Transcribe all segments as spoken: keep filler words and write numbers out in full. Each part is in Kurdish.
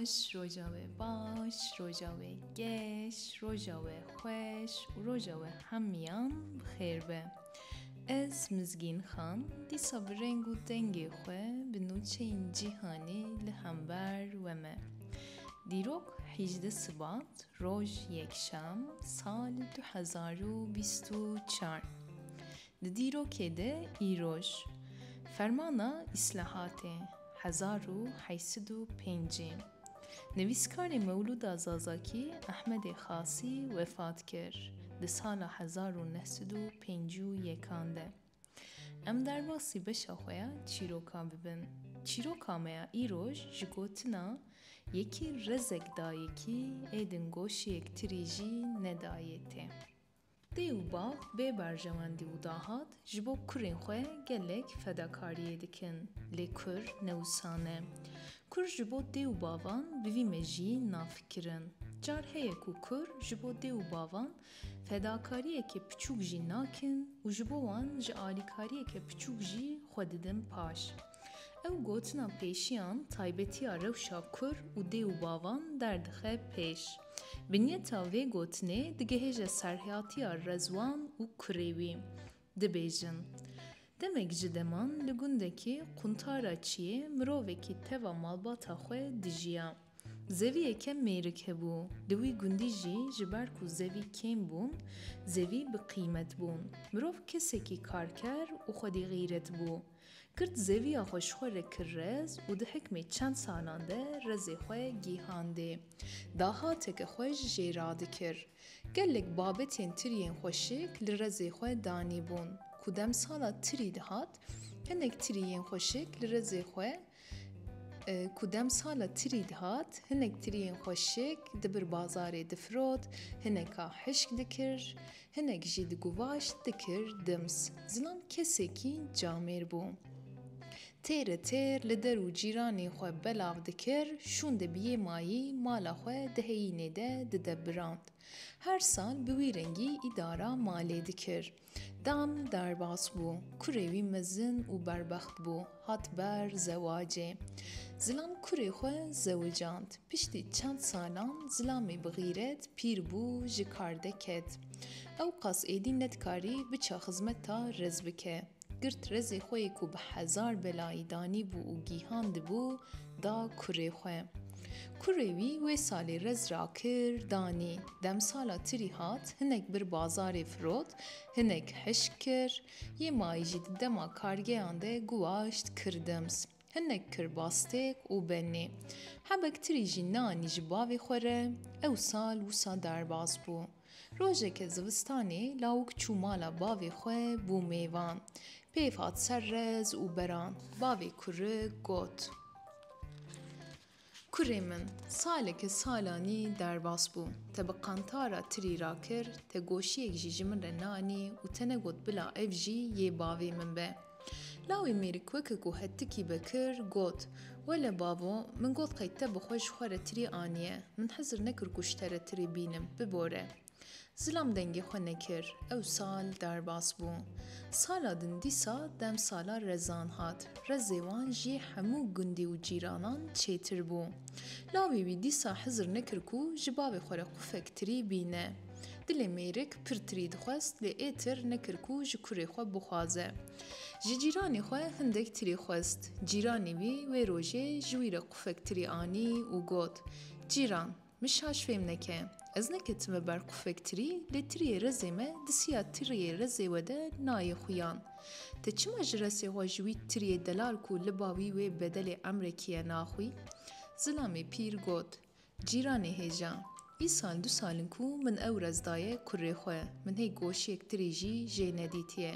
Roja we baş, roja we geş, roja we xweş û roja we hemiyan bi xêr be. Ez Mizgîn Xan, dîsa bi reng û dengê xwe bi nûçeyên cîhanê li hember we me. Dîrok hejdeh Sibat, roj yekşem, sal du hezar û bîst û çar. Di dîrokê de îroj, Fermana Îslahatê hezar û heyt sed û pêncî. Nivîskarê Mewlûda Zazakî Ehmedê Xasî wefat kir di sala hezar û neh sed û pêncî û yekan de. Em derbasî beşa xwe ya çîroka bibin. Çîroka me ya îroj ji gotina yekî rezek da yekî, êdin goşiyek tirî jî nedayê tê. Dê û bav bê berjewendî û dahat ji bo kurên xwe gelek fedakariyê dikin, lê kur ne wisa ne. Kur ji bo dê û bavan bi vî mejiyî nafikirin. Car heye ku kur ji bo dê û bavan fedakariyeke piçûk jî nakin û ji bo wan ji alîkariyeke piçûk jî xwe didin paş. Ew gotina pêşiyan taybetiya rewşa kur û dê û bavan derdixe pêş. Binyeta vê gotinê digihêje serhatiya Rezwan û kurê wî. Dibêjin, demek ji deman li gundekî quntara çiyê mirovekî teva malbata xwe dijiya. Zeviyeke mêrik hebû. Li wî gundî jî ji ber ku zevî kêm bûn, zevî bi qîmet bûn. Mirov kesekî karker û xwedî xîret bû. Girt zeviya xwe ji xwe re kir rez û di hikmê çend salan de rezê xwe gîhandê. Dahateke xwe ji jê radikir. Gelek babetên tiriyên xweşik li rezê xwe danîbûn. Ku demsala tirî dihat, hinek tiriyên xweşik li rezê xwe, e, ku demsala tirî dihat, hinek tiriyên xweşik dibir bazarê difirot, hineka hişk dikir, hinek jî diguvaşt dikir dims. Zilam kesekî camêr bû. Têre têr li der û cîranê xwe belav dikir, şûnde bi yê mayî mala xwe di heyînê de didebirand. Her sal bi wî rengî îdara malê dikir. Dam derbas bû. Kurê wî mezin û berbext bû. Hat ber zewacê. Zilam kurê xwe zewicand. Piştî çend salan zilamê bi xîret pîr bû, ji kar de ket. Ewqas êdî nedikarî biça xizmeta rez bike. Girt rezê xwe yê ku bi hezar belayî danîbû û gîhandibû, da kurê xwe. Kurê wî wê salê rez rakir, danî. Demsala tirî hat, hinek bir bazarê firot, hinek hişk kir, yê mayî jî di dema kargeyan de guwaşt kir dims. Hinek kir bastêk û benê. Hebek tirî jî neanî ji bavê xwe re, ew sal wisa derbas bû. Rojeke zivistanê lawik çû mala bavê xwe bû mêvan. Pêv hat ser rez û beran. Bavê kurik got, Kurê min, saleke salanî derbas bû. Te bi qantara tirî rakir, te goşiyek jî ji min re neanî û te negot bila ev jî yê bavê min be. Lawê mêrik weke ku hetikî vekir, got, Wele bavo, min got qey te bi xwe ji xwe re tirî aniye. Min hizir nekir ku ji te re tirî bînim, bibore. Zilam dengê xwe nekir, ew sal derbas bû. Sala din dîsa demsala rezan hat. Rezê wan jî hemû gundî û cîranan çêtir bû. Lawê wî dîsa hizir nekir ku ji bavê xwe re qufek tirî bîne. Dilê mêrik pir tirî dixwest, lê êtir nekir ku ji kurê xwe bixwaze. Ji cîranê xwe hindek tirî xwest. Cîranê wî wê rojê ji wî re qufek tirî anî û got, Cîran, min şaş fêm neke. Ez neketime ber qufek tirî, lê tiriyê rezê me di siya tiriyê rezê we de nayê xuyan. Te çima ji resê xwe ji wî tiriyê delal ku liba wî wê bedelê emrekî ye naxwî? Zilamê pîr got, Cîranê hêja, îsal du sal in ku min ew rez daye kurê xwe, min hê goşiyek tirî jî jê nedîtiye.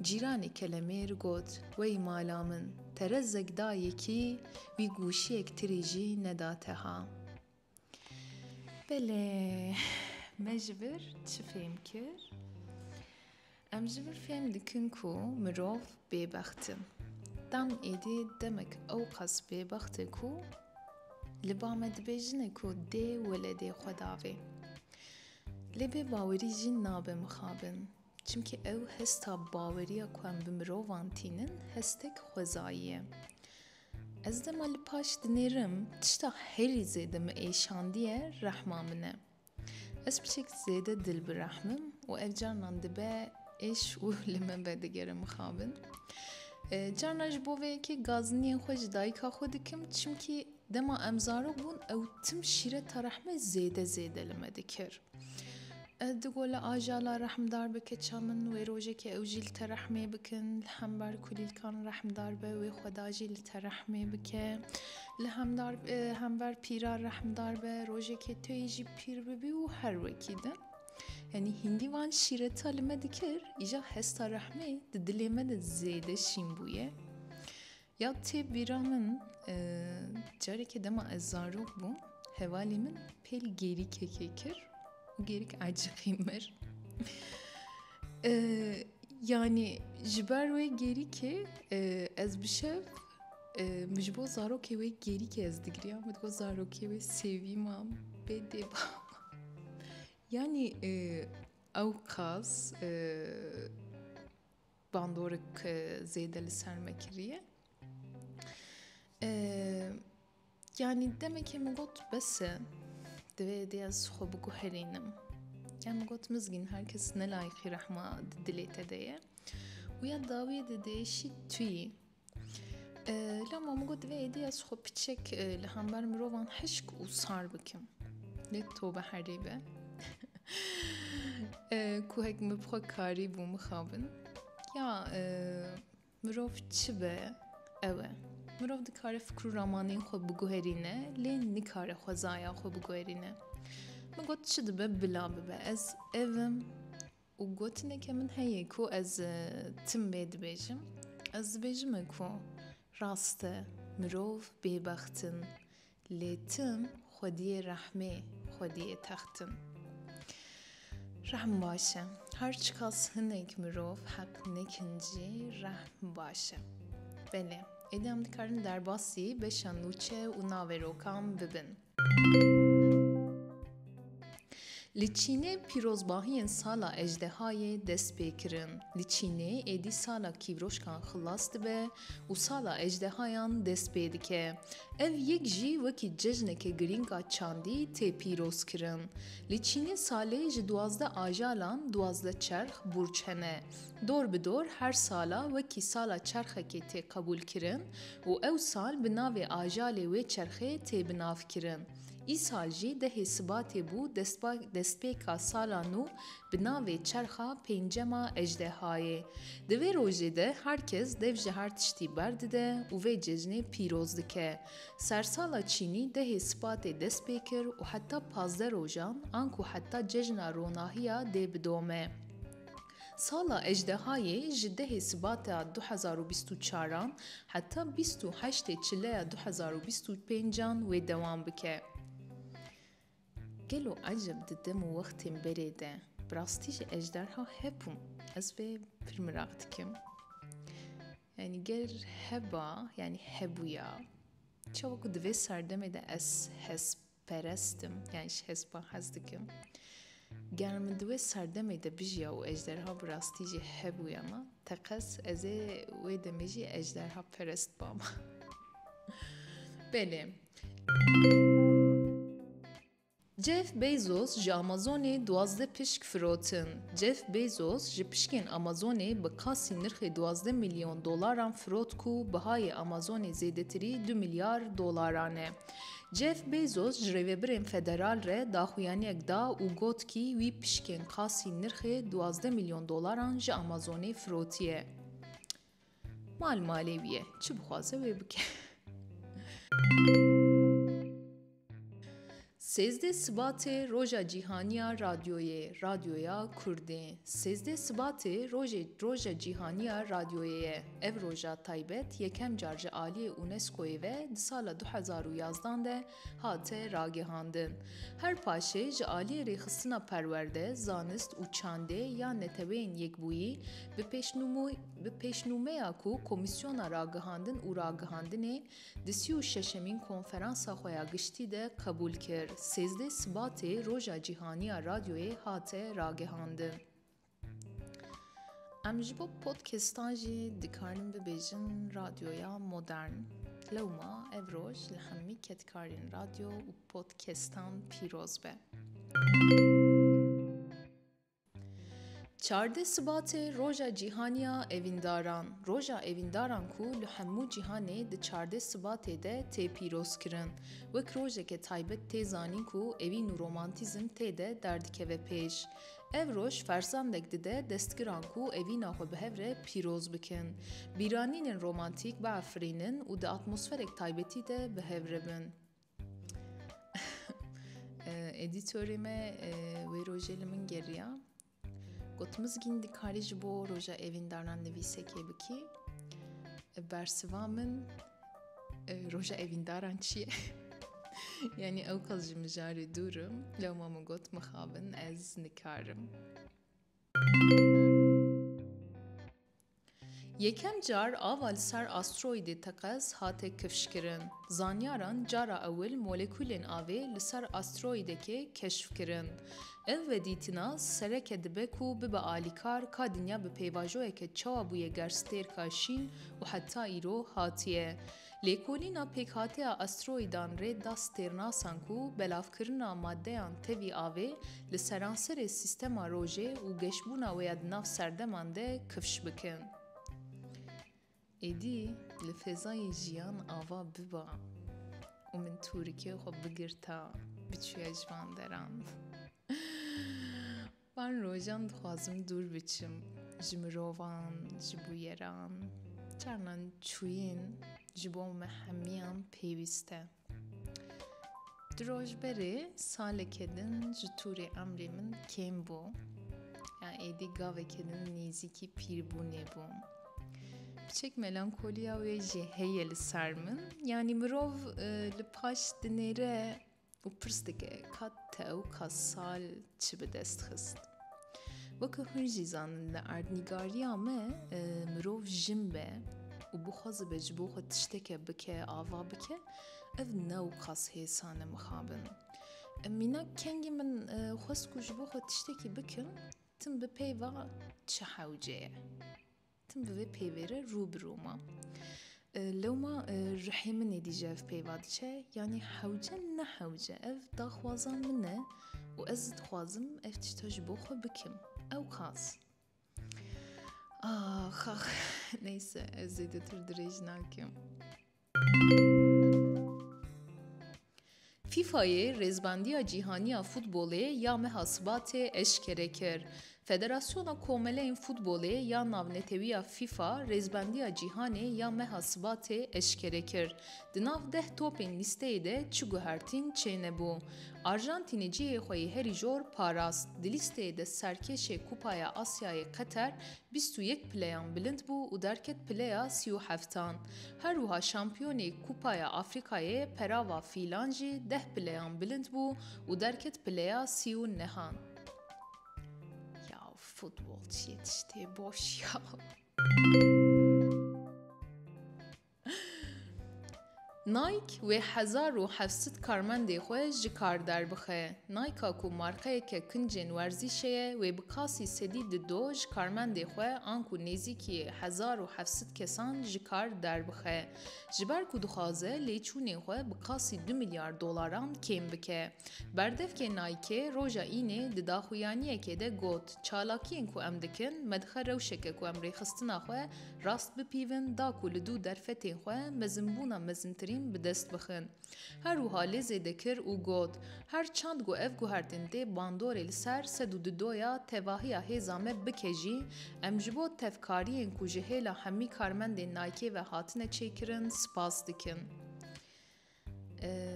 Cîranê kelemêr got, Wey mala min, te rezek da yekî, wî goşiyek tirî jî neda te ha. Belê, me ji vir çi fêm kir? Em ji vir fêm dikin ku mirov bêbext in. Dem êdî demek ewqas bêbext e ku li ba me dibêjine ku dê weledê xwe davê. Lê bêbawerî jî nabe mixabin. Çimkî ew hesta baweriya ku em bi mirovan tînin, hestek xwezayî ye. Ez dema li paş dinêrim, tişta herî zêde min êşandiye rehma min e. Ez piçek zêde dil bi rehm im û ev carnan dibe êş û li min vedigere mixabin. E, carna ji bo vê yekê gaziniyên xwe ji dayika xwe dikim, çimkî dema em zarok bûn, ew tim şîreta rehmê zêde zêde li me dikir. E, digo li ajala rehmdar be keça min, wê rojekê ew jî li te rehmê bikin, li hember kulîlkan rehmdar be, wê xweda jî li te rehmê bike. Li hemdar, e, hember pîra rehmdar be, rojekê tu yê jî pîr bibî û her wekî din. Yanî hingî van şîreta li me dikir, îja hesta rehmê di dilê me de zêde şîn bûye. Ya tê bîra min, e, carekê dema ez zarok bûm, hevalê min pêl gêrîkekê kir û gêrîk eciqî mir. E, yanî ji ber wê gêrîkê, e, ez bi şev, e, min ji bo zarokê wê gêrîkê ez digiriyam, min digot zarokê wê sêvî mam, bê dê ba. Yanî, e, ew qas, e, bandorik, e, zêde li ser me kiriye. E, yanî demekê min got bes e, divê êdî ez xwe biguherînim. Ya min got mizgîn, her kes ne layîqî rehma di dilê te de ye. Û ya dawiyê de diêşî tu yî. E, loma min got divê êdî ez xwe piçek, e, li hember mirovan hişk û sar bikim. Lê tobe herî be. E, ku hek min bi xwe karî bû mixabin. Ya, e, mirov çi be, ew e. Mirov dikare fikr û ramanên xwe biguherîne, lê nikare xwezaya xwe biguherîne. Min got çi dibe bila bibe. Ez ev im û gotineke min heye ku ez, e, tim vê dibêjim. Ez dibêjim e ku rast e, mirov bêbext in. Lê tim xwediyê rehmê, xwediyê text in. Rehm baş e. Her çiqas hinek mirov heq nekin jî rehm baş e. Belê, êdî em dikarin derbasî beşa nûçe û naverokan bibin. Li Çînê pîrozbahiyên sala ejdehayê dest pê kirin. Li Çînê êdî sala kîvroşkan xilas dibe û sala ejdehayan dest pê dike. Ev yek jî wekî cejneke girîng a çandî tê pîroz kirin. Li Çînê salê ji duwazdeh ajalan duwazdeh çerx burç hene. Dor bi dor her sala wekî sala çerxekê tê qebûl kirin û ew sal bi navê ajalê wê çerxê tê bi nav kirin. Îsal jî dehê Sibatê bû destba-, destpêka sala nû bi navê çerxa pêncema ejdehayê. Di vê rojê de her kes dev ji her tiştî berdide û vê cejnê pîroz dike. Sersala Çînî dehê Sibatê dest pê kir û heta pazdeh rojan, anku heta cejna ronahiya dê bidome. Sala ejdehayê ji dehê Sibata du hezar û bîst û çaran heta bîst û heştê Çileya du hezar û bîst û pêncan wê dewam bike. Gelo eceb di dem û wextên berê de bi rastî jî ejderha hebûn? Ez vê pir miraq dikim. Yanî ger heba, yanî hebûya, çawa ku di vê serdemê de ez hesperest im, yanî ji hespa hez dikim. Ger min di wê serdemê de bijiya û ejderha bi rastî jî hebûya na, teqez ez ê wê demê jî ejderha perest bama. Belê. Jeff Bezos ji Amazonê duwazdeh pişk firotin. Jeff Bezos ji pişkên Amazonê bi qasî nirxê duwazdeh milyon dolaran firot ku bihayê Amazonê zêdetirî du milyar dolaran e. Jeff Bezos ji rêvebirên federal re daxuyaniyek da û got kî wî pişkên qasî nirxê duwazdeh milyon dolaran ji Amazonê firotiye. Mal malê wî ye, çi bixwaze wê bike. Sêzdeh Sibatê Roja Cîhanî ya Radyoyê, Radyoya Kurdî. Sêzdeh Sibatê rojê, Roja Cîhanî ya Radyoyê ye. Ev roja taybet yekem car ji aliyê UNESCOyê ve di sala du hezar û yazdan de hate ragihandin. Her paşê ji aliyê Rêxistina Perwerde, Zanist û Çandê ya Neteweyên Yekbûyî bi pêşnûmû-, bi pêşnûmeya ku Komîsyona Ragihandin û Ragihandinê di sî û şeşemîn konferansa xwe ya giştî de qebûl kir, sêzdeh Sibatê Roja Cîhanî ya Radyoyê hate ragihandin. Em ji bo podcastan jî dikarin bibêjin radyoya modern. Lewma ev roj li hemî kedkarên radyo û podcastan pîroz be. Çardeh Sibatê Roja Cîhanî ya Evîndaran. Roja Evîndaran ku li hemû cîhanê di çardeh Sibatê de tê pîrozkirin, wek rojeke taybet tê zanîn ku evîn û romantîzm tê de derdikeve pêş. Ev roj fersandek dide destgiran ku evîna xwe bi hev re pîroz bikin, bîranînên romantîk biafirînin û di atmosferek taybetî de bi hev re bin. E, edîtorê me, e, wê rojê li min geriya. Got, Mizgîn, dikarî ji bo Roja Evîndaran nivîsekê bikî? E, bersiva min, e, Roja Evîndaran çi ye? Yanî ew qas ji mijarê dûr im. Lewma min got, Mixabin, ez nikarim. Yekem car ava li ser asteroîdê Teqez hate kifşkirin. Zanyaran cara ewil molekulên avê li ser asteroîdekê keşf kirin. Ev vedîtina sereke dibe ku bibe alîkar ka dinya bi pêvajoyeke çawa bûye gerstêrka şîn û heta îro hatiye. Lêkolîna pêkhateya asteroîdan rê da stêrnasan ku belavkirina maddeyan tevî avê li seranserê sîstema rojê û geşbûna wê ya di nav serdeman de kifş bikin. Êdî li fezayê jiyan ava biba û min tûrikê xwe bigirta, biçûya ji van deran. Van rojan dixwazim dûr biçim ji mirovan, ji bûyeran. Carnan çûyîn ji bo me hemiyan pêwîst e. Du roj berê saleke din ji tûrê emrê min kêm bû. Ya êdî gaveke din nêzîkî pîrbûnê bûm. Piçek melankoliya wê jî heye li ser min. Yanî mirov, e, li paş dinêre û pirs dike, ka te ew ka sal çi bi dest xist? Weke hûn jî zanin, li erdnîgariya me, e, mirov jin be û bixwazibe ji bo xwe tişteke bike, ava bike, ev ne ew qas hêsan e mixabin. E, mînak kengî min, e, xwest ku ji bo xwe tiştekî bikim, tim bi peyva çi hewce ye? Tim bi vê peyvê re rû bi rû ma. E, lewma, e, rihê min êdî ji ev peyva diçe, yanî hewce ne hewce, ev daxwaza min e û ez dixwazim ev tişta ji bo xwe bikim. Ew qas. Ax, ax, neyse, ez zêdetir dirêj nakim. FîFAyê rêzbendiya cîhanî ya futbolê ya meha Sibatê eşkere kir. Federasyona Komeleyên Futbolê ya Navnetewî ya FîFA rêzbendiya cîhanê ya meha Sibatê eşkere kir. Di nav deh topên lîsteyê de çi guhertîn çênebû. Arjantînê cihê xwe yê herî jor parast. Di lîsteyê de serkêşê Kupaya Asyayê Qeter bîst û yek pileyan bilind bû û derket pileya sî û heftan. Her wiha şampiyonê Kupaya Afrîkayê Perava Fîlan jî deh pileyan bilind bû û derket pileya sî û nehan. Ya futbol çi ye tiştê boş ya. Nike wê hezar û heft sed karmendê xwe ji kar derbixe. Nike-a ku markeyeke kincên werzîşê ye, wê bi qasî sedî dido ji karmendê xwe anku nêzîkî hezar û heft sed kesan ji kar derbixe. Ji ber ku dixwaze lêçûnên xwe bi qasî du milyar dolaran kêm bike. Berdevkê Nike roja Înê di daxuyaniyekê de got, Çalakiyên ku em dikin, me dixe rewşeke ku em rêxistina xwe rast bipîvin, da ku li dû derfetên xwe mezinbûna mezintirîn bi dest bixin. Her wiha lê zêde kir û got, Her çand ku ev guhertin tê bandorê li ser sed û didoya tevahiya hêza me bike jî, em ji bo tevkariyên ku ji hêla hemî karmendên Nike ve hatine çêkirin, spas dikin. Ee,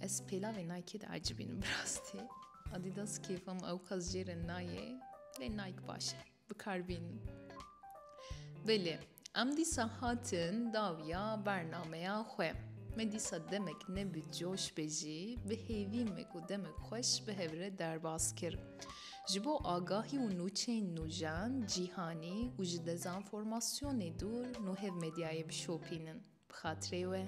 ez pêlavê Nike de ecibînim bi rastî. Adidas kêfa min ew qas jê re nayê, lê Nike baş e. Bi kar bînin. Belê, em dîsa hatin dawiya bernameya xwe. Me dîsa demek ne bi coş be jî, bi hêvî me ku demek xweş bi hev re derbas kir. Ji bo agahî û nûçeyên nûjen, cîhanî û ji dezenformasyonê dûr nû hev medyayê bişopînin. Bi xatirê we.